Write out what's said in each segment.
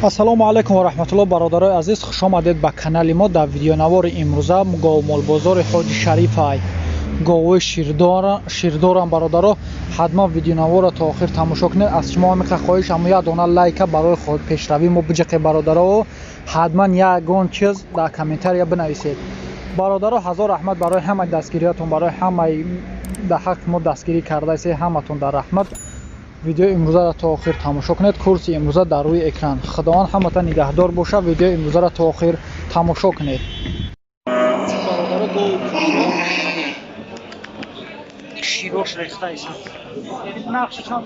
Ассалому алайкум ва раҳматуллоҳ, бародарои азиз, хуш омадед ба канали мо. Дар видеонавори имрӯза говмолбозори Ҳоҷи Шарифай говои ширдорам. Бародаро, ҳатман видеонаворро то охир тамошо кунед. Аз шумо ҳамиқа хоҳиш, ҳамо як дона лайка барои пешравии мо биҷиқед. Бародаро, ҳатман ягон чиз дар комментария бинависед. Бародаро, ҳазор раҳмат барои ҳамаи дастгириятон, барои ҳамаи дар ҳаққи мо дастгирӣ кардаисе, ҳаматон дар раҳмат. Видеои имрӯзаро то охир тамошо кунед. Курси имрӯза дар рӯи экран. Худованд ҳаматон нигаҳдор бошад. Видеои имрӯзаро то охир тамошо кунед. Бародаро, гови широш рехтаисан. Нархи чанд?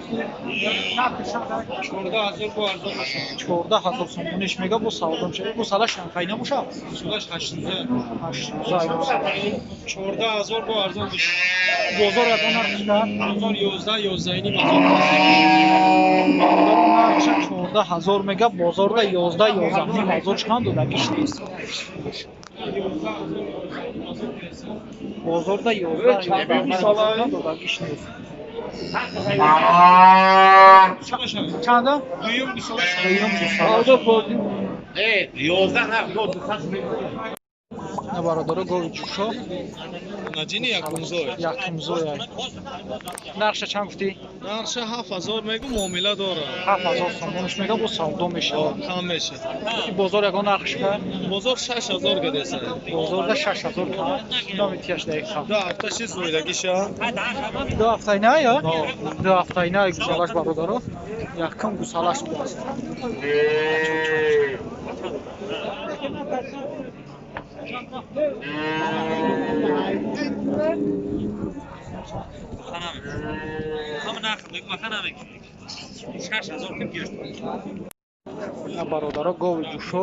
Нархи чанд? 14 000 бо арзон мешавад. 14 000 сомониш мега, бо савдо мешавад. Гусала шанхай набошад? Гусалаш 8 рӯза. 8 рӯза. 14 000 бо арзон мешавад. Бозор ягон нарх шуда? Бозор 11, 11,5 ҳазор. Бародаро, нархша 14 000 мега, бозорда 11, 11,5 ҳазор чанд додагиш нест. Бозорда 11, 11,5 ҳазор додагиш нест. Чанда? Дуюм гусалаш. Дуюм гусалаш. 11 на. На, бародаро, гови ҷӯшо. Наҷини якумзой. Якумзой. Нархша чанд гуфтӣ? Нархша 7000 мегу, муомила дорад. 7000 сомониш мега, бо савдо мешавад. Кам мешавад. Бозор ягон нарх шуда? Бозор 6000 гадеса. Бозорда 6000 кам. Номи тияш дақиқа. 2 ҳафта ши зоидагиша. 2 ҳафтаина я? 2 ҳафтаина гусалаш, бародаро. Якум гусалаш будааст. На, бародаро, гови ҷӯшо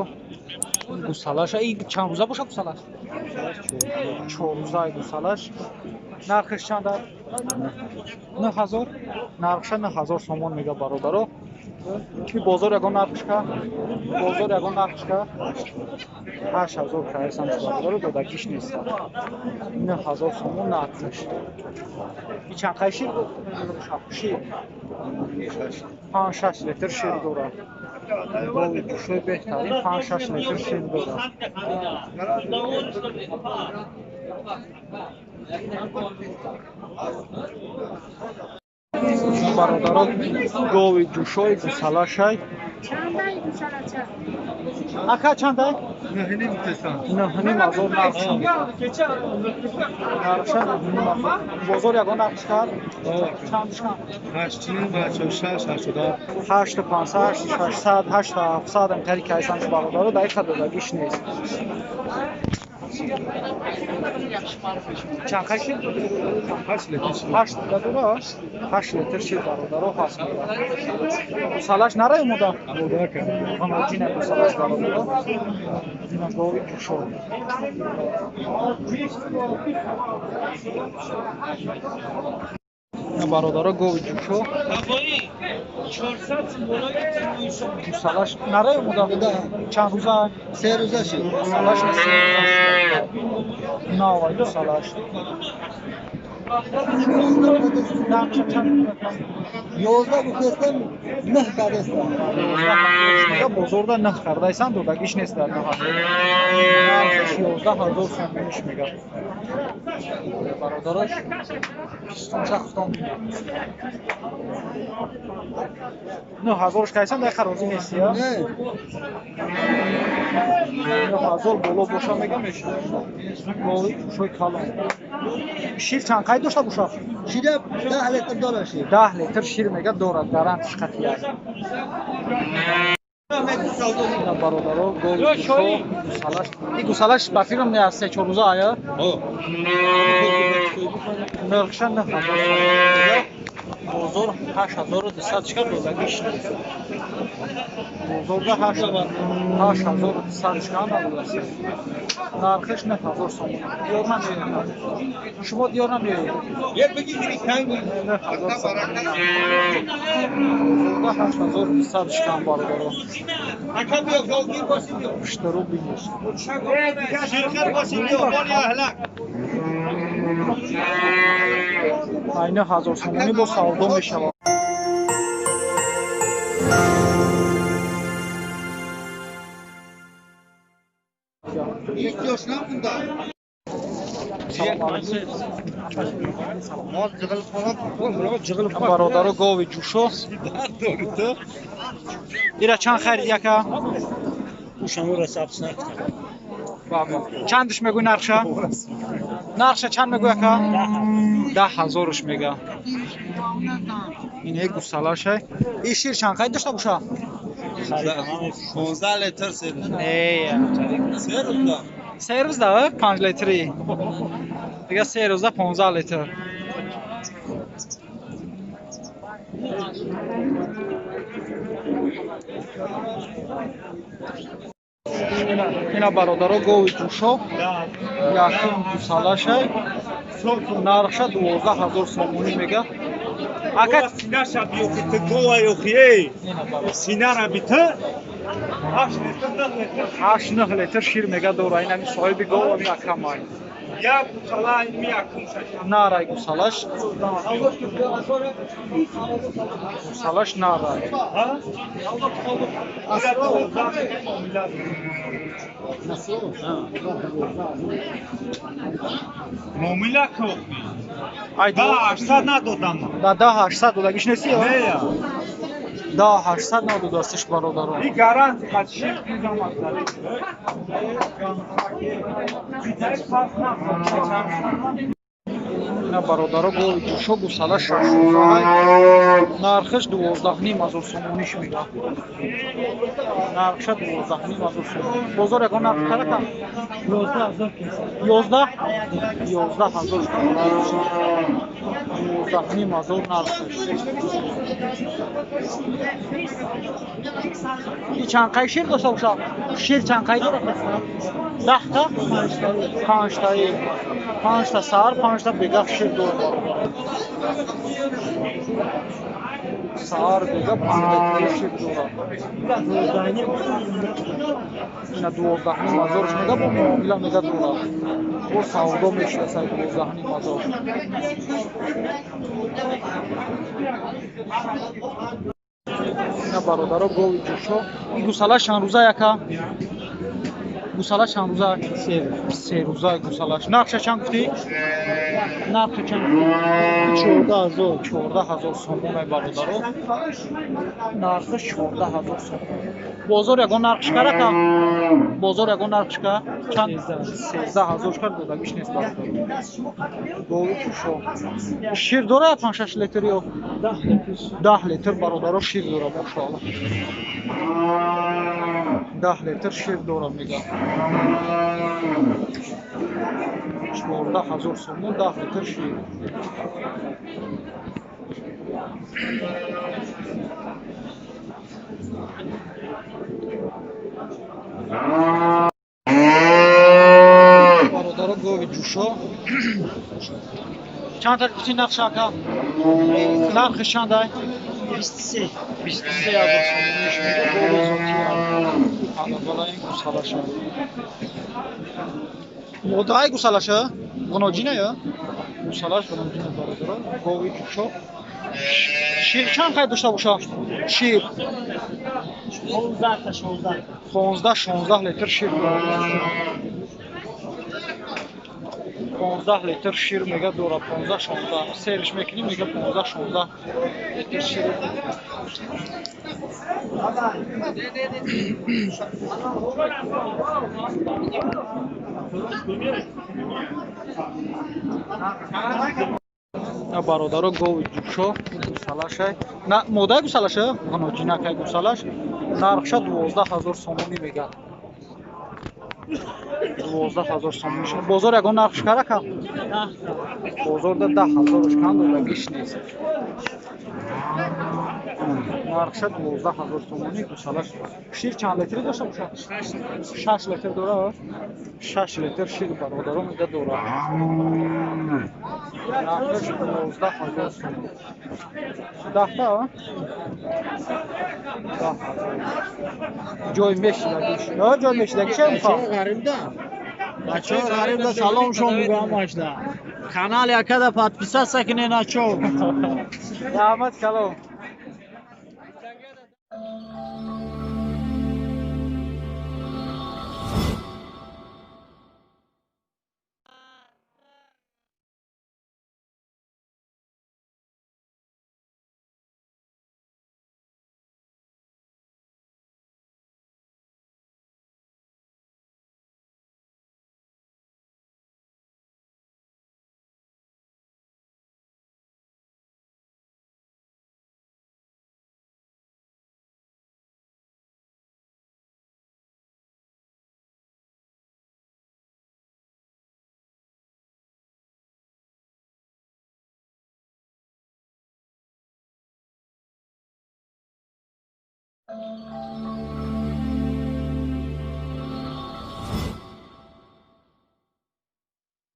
гусалаша. И чанд рӯза боша гусалаш? 4 рӯзаи гусалаш. Нархаш чанд? 9000. Нархша 9000 сомон мега, бародаро. Ки бозор ягон нархшка? Бозор ягон нархшка? 8000 кайсан, бародаро, додагиш неста. 9000 сомон нархш. И чанд қай шир? Шир 5-6 литр шир дорад. Гови ҷӯшои беҳтарин 5-6 литр шир дорад. Бародаро, гови ҷӯшои гусалашай. Ака, чандай? 9,5 ҳазор нархша. Нархша 9,5 ҳазор. Бозор ягон нархш кард? Чанд шанд? 8500, 8600, 8700 амтари кайсанш, бародаро, дақиқа додагиш нест. Чанд қай шир? 8 литр дора? 8 литр шир, бародаро, ҳаст. Гусалаш нарай омода? Ҷина гусалаш, бародаро. Ҷина гови ҷӯшо. Бародаро, гови ҷӯшо гусалаш нарай омода? Чанд рӯза? 3 рӯза шид. Гусалаш 3 рӯза шуд. Навай гусалаш. Нархша чанд? 11 гуфтестам, нӯҳ кардестам. Мега, бозорда нӯҳ кардайсан, додагиш нест дар 9000. Нархаш 11 000 сомониш мега. Бародарош, пистонча хутон бинед. 9000-ш кайсан, дақиқа розӣ нести, я? Не. 9000 боло боша, мега, мешавад. Гови ҷӯшои калон. Шир чанд қай дошта бошад? Шира 10 литр дорад шир. 10 литр шир мега дорад, гарантиш қатъияст. Бародаро, гови ҷӯшо гусалаш. И гусалаш ба фикрам не аз 3-4 рӯза ая? Нархша 9000 сомон мега. Бозор 8200 шка додагиш нест. Бозорда 8200 шка надодаст. Нархаш 9000 сомон. Диёр намеояд. Шумо диёр намеоед. 9000 сомон. Бозорда 8200 шкам, бародаро. Пуштару бинед. Ай 9000 сомонӣ бо савдо мешавад. Бародаро, гови ҷӯшо. Ира чанд харид яка? Чандш мегӯй нархша? Нархша чанд мегӯй яка? 10 000-ш мега. Ин як гусалашай. И шир чанд қайд дошта боша? 15 литр. Не, 3 рӯз да 5 литри. Дига 3 рӯза 15 литр. Ина бародаро, гови ҷӯшо, якум гусалашай, нархша 12 000 сомонӣ мега. Ака, синаша биёхи, ту гова ёхи, эй, синара би ту 8 литр, 9 литр. 8-9 литр шир мега дора. Инами соҳиби гов ами акамай. Як гусала ими якумша. Нарай гусалаш, гусалаш нарай. Ира 12. Муомила ки Ай, да 800 надодам. Да, 10 800 додагиш неси? Не. 10 800 надодастиш, бародаро. И гаранти қад шир дидам. Ина бародаро, гови ҷӯшо, гусала 6 рӯзаҳай, нархаш 12 500 сомониш мега. Нархша 12 500 сомон. Бозор ягон нарх каракам? 11, 11 000, 12 500 нархаш. И чанд қай шир дошта боша? Шир чанд қай дорад? 10 та, панҷтаи, панҷта саҳар, панҷта бегаҳ шир дорад. Саҳар, бега 5 литри шир дорад. Ина 12 500-ш мега, бо муомила мега дорад, бо савдо мешава сари 12 500. Ина бародаро, гови ҷӯшо, и гусала чанд рӯза яка? Гусала чанд рӯза? 3 рӯза гусалаш. Нархша чанд гуфтӣ? Нархша чанд гуфтӣ? 14 000. 14 000 сомонай, бародаро, нархаш 14 000 сомон. Бозор ягон нарх шикарака? Бозор ягон нарх шика? Чанд? 13 000 шикар додагиш нест, бародар. Гови ҷӯшо шир дорад 5-6 литр ё 10 литр, бародаро, шир дорад. Мошоалло, 10 литр шир дорад мега. 14 000 сомон, 10 литр шир. Бародаро, гови ҷӯшо чанд та гуфти нархша, ака? Нархи чандай? 23 000 сомониш мега. Гови зотия алабала. Ин гусалаша модаи, гусалаша ғуноҷина ё гусалаш ғуноҷина. Бародаро, гови ҷӯшо шир чанд қай дошта боша? Шир 15-16 литр шир дорад. 15 литр шир мега дора, 15-16. Сериш мекунӣ, мега 15-16 литр шир. На бародаро, гови ҷӯшо, гусалашай, на модаи гусалаша ғуноҷинакай гусалаш, нархша 12 000 сомонӣ мега. 12 000 сомонӣ. Бозор ягон нарх шикарака? Бозорда 10 000-ш кан додагиш нест. Нархша 12 000 сомонӣ гусалаш. Шир чанд литри дошта бошад? 6 литр дора. 6 литр шир, бародаро, мега дора. Нархаш 12 000 сомон. Даҳта, 10 000. Ҷой мешидагиш, ҷой мешидагиш. Бачаҳо, ғарибда салом шон бугам ашда. Канал якада подписаться кунед, начо. Раҳмат калом.